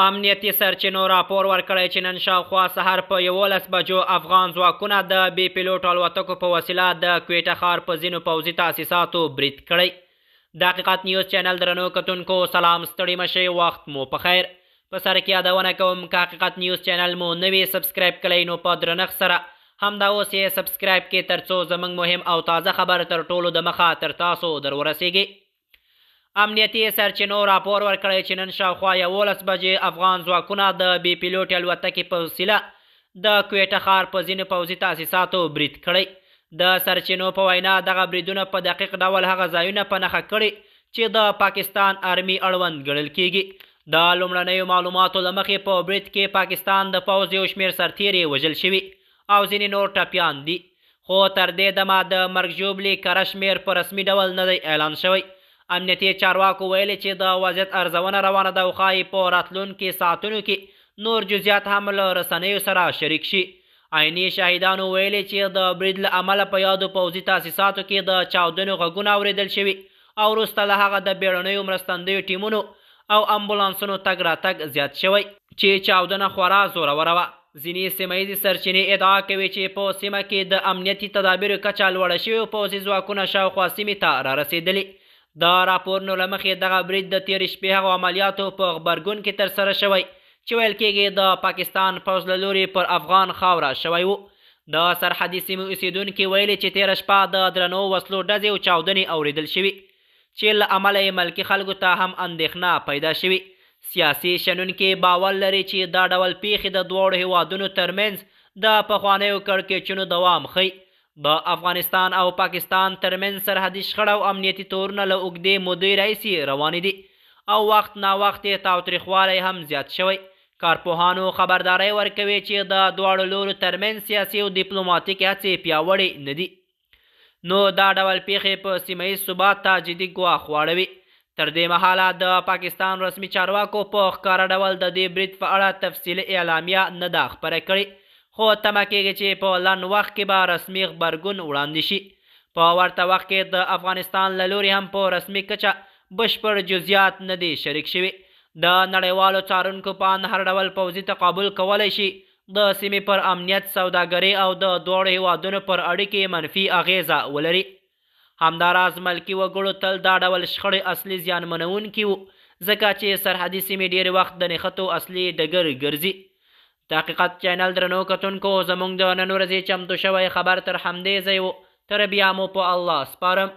امنیتي سرچینو راپور ورکړی چې نن شاوخوا سهار په 11 بجو افغان ځواکونه د بې پیلوټو الوتکو په وسیله د کویټه ښار په ځینو پوځي تاسیساتو برید کړی. د حقیقت نیوز چینل درنو کتونکو سلام، ستړي مه شئ، وخت مو په خیر. په سر کې یادونه کوم، که حقیقت نیوز چینل مو نه وي subscribe کړی نو په درنښت سره همدا اوس یې subscribe کړئ، ترڅو زموږ مهم او تازه خبر تر ټولو د مخه تر تاسو در ورسیږي. امنیتي سرچینو راپور ورکړی چې نن شاوخوا 11 بجې افغان ځواکونه د بې پیلوټې الوتکې په وسیله د کویټه ښار په ځینو پوځي تاسیساتو برید کړی. د سرچینو په وینا دغه بریدونه په دقیق ډول هغه ځایونه په نښه کړي چې د پاکستان ارمي اړوند ګڼل کیږي. د لومړنیو معلوماتو له مخې په برید کې پاکستان د پوځ یو شمېر سرتیري وژل شوي او ځینې نور ټپیان دي، خو تر دې دمه د مرګ ژوبلې کره شمېر په رسمي ډول نه دی اعلان شوی. امنیتي چارواکو ویلي چې د وضعیت ارزونه روانه ده او ښايي په راتلونکي ساعتونو کې نور جزئیات هم له رسنیو سره شریک شي. عیني شاهدانو ویلي چې د برید له امله په یادو پوځي تاسیساتو کې د چاودنو غږونه اورېدل شوي او وروسته له هغه د بیړنیو مرستندویو ټیمونو او امبولانسونو تګ راتګ زیات شوی چې چاودنه خورا زوروره وه. ځینې سیمه ییزې سرچینې ادعا کوي چې په سیمه کې د امنیتي تدابیرو کچه لوړه شوې او پوځي ځواکونه شاوخوا سیمې ته رارسېدلي. د راپورونو له مخې دغه برید د تېرې شپې هغو عملیاتو په غبرګون کې ترسره شوی چې ویل کېږي د پاکستان پوځ له لوري پر افغان خاوره شوی و. د سرحدي سیمو اوسېدونکي ویلي چې تېره شپه د درنو وسلو ډزې او چاودنې اورېدل شوي چې له امله یې ملکي خلکو ته هم اندېښنه پیدا شوې. سیاسي شنونکي باور لري چې دا ډول پیښې د دواړو هیوادونو ترمنځ د پخوانیو کړکېچونو دوام ښيي. د افغانستان او پاکستان ترمنځ سرحدي شخړه او امنیتي تورونه له اوږدې مودې راهیسې روانې دي او وخت ناوخت یې تاوتریخوالی هم زیات شوی. کارپوهانو خبرداری ورکوي چې د دواړو لورو ترمنځ سیاسي او دیپلوماتیکې هڅې پیاوړې نه دي، نو دا ډول پیښې په سیمه ییز ثبات ته جدي ګواښ واړوي. تر دې مهاله د پاکستان رسمي چارواکو په ښکاره ډول د دې برید په اړه تفصیلي اعلامیه نه ده خپره کړې، خو تمه کېږي چې په لنډ وخت کې به رسمي غبرګون وړاندې شي. په ورته وخت کې د افغانستان له لوري هم په رسمي کچه بشپړ جزئیات نه دي شریک شوي. د نړیوالو څارونکو په اند هر ډول پوځي تقابل کولی شي د سیمې پر امنیت، سوداګرۍ او د دواړو هیوادونو پر اړیکې منفي اغېزه ولري. همداراز ملکي وګړو تل دا ډول شخړې اصلي زیانمنوونکي وو، ځکه چې سرحدي سیمې ډېری وخت د نښتو اصلي ډګر ګرځي. د حقیقت چینل درنو کتونکو، زموږ د نن ورځې چمتو شوی خبر تر همدې ځای و. تر بیا مو په الله سپارم.